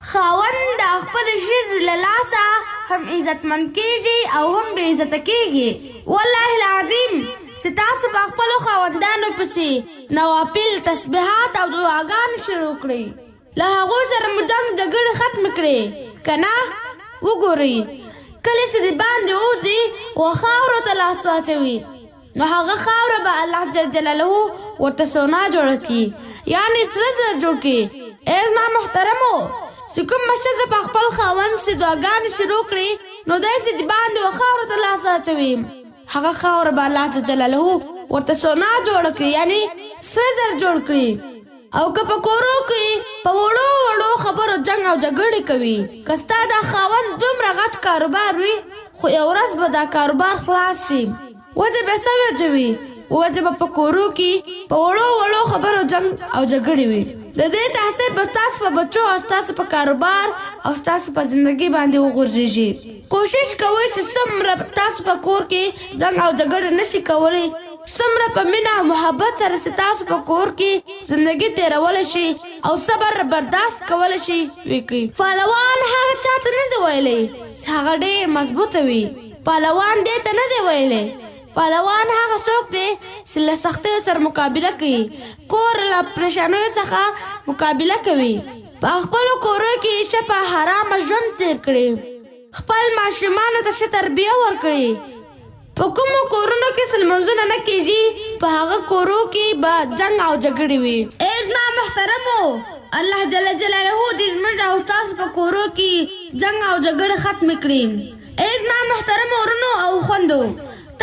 خاوند د خپلې ښځې له لاسه هم عزتمند کیږي او هم بې عزته کیږي. والله العظیم چې تاسو په خپلو خاوندانو پسې نوافل، تسبیحات او دعاګانې شروع کړئ، له هغوی سره مو جنګ جګړې ختمې کړې، که نه وګورئ کله چې د باندې ووځي و خاورو ته لاس واچوي نو هغه خاوره به الله جل جلاله ورته سونا جوړه کړي، یعنې سره زر جوړ کړي. ای زما محترمو، چې کومه ښځه په خپل خاوند پسې دعاګانې شروع کړي نو دی چې د باندې و خاورو ته لاس واچوي هغه خاوره به الله جل جلاله ورته سونا جوړه کړي، یعنې سره زر جوړ کړي. او که په کورو کې په وړو وړو خبرو جنګ او جګړې کوي، که ستا دا خاوند دومره غټ کاروبار وي خو یو ورځ به دا کاروبار خلاص شي. وجه به څه وجه وي؟ وجه به په کورو کې په وړو وړو خبرو جنګ او جګړې وي. د دې تاثیر به ستاسو په بچو او ستاسو په کاروبار او ستاسو په زندګي باندې وغورځېږي. کوشش کوئ چې څومره تاسو په کور کې جنګ او جګړه نشي کولی، څومره په مینه او محبت سره چې تاسو په کور کې زندګي تېرولی شي او صبر برداشت کولی شي وکړئ. پهلوان هغه چاته نه دی ویلی چې هغه ډېر مضبوطه وي. پهلوان دې ته نه دی ویلی. پهلوان هغه څوک دی چې له سختیو سره مقابله کوي، کور له پریشانیو څخه مقابله کوي، په خپلو کورو کې ښه په حرامه ژوند تېر کړي، خپل ماشومانو ته ښه تربیه ورکړي. په کومو کورونو کې چې لمونځونه نه کېږي په هغه کورو کې به جنګ او جګړې وي. ای زما محترمو! الله جل جلاله دې زموږ او ستاسو په کورو کې جنګ او جګړې ختمې کړي. ای زما محترمو ورونو او خوندو!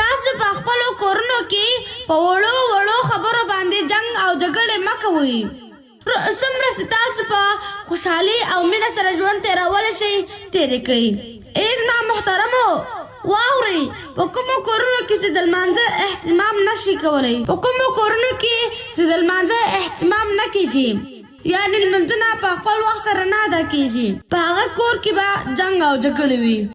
تاسو په خپلو کورونو کې په وړو وړو خبرو باندې جنګ او جګړې مه کوئ. څومره چې تاسو په خوشحالي او مینه سره ژوند تېرولی شئ تېر یې کړئ. ای زما محترمو! واورئ، په کومو کورونو کې چې د لمانځه اهتمام نه شي کولی، په کومو کورونو کې چې د لمانځه اهتمام نه کېږي، یعنې لمونځونه په خپل وخت سره نه ادا کېږي، په هغه کور کې به جنګ او جګړې وي.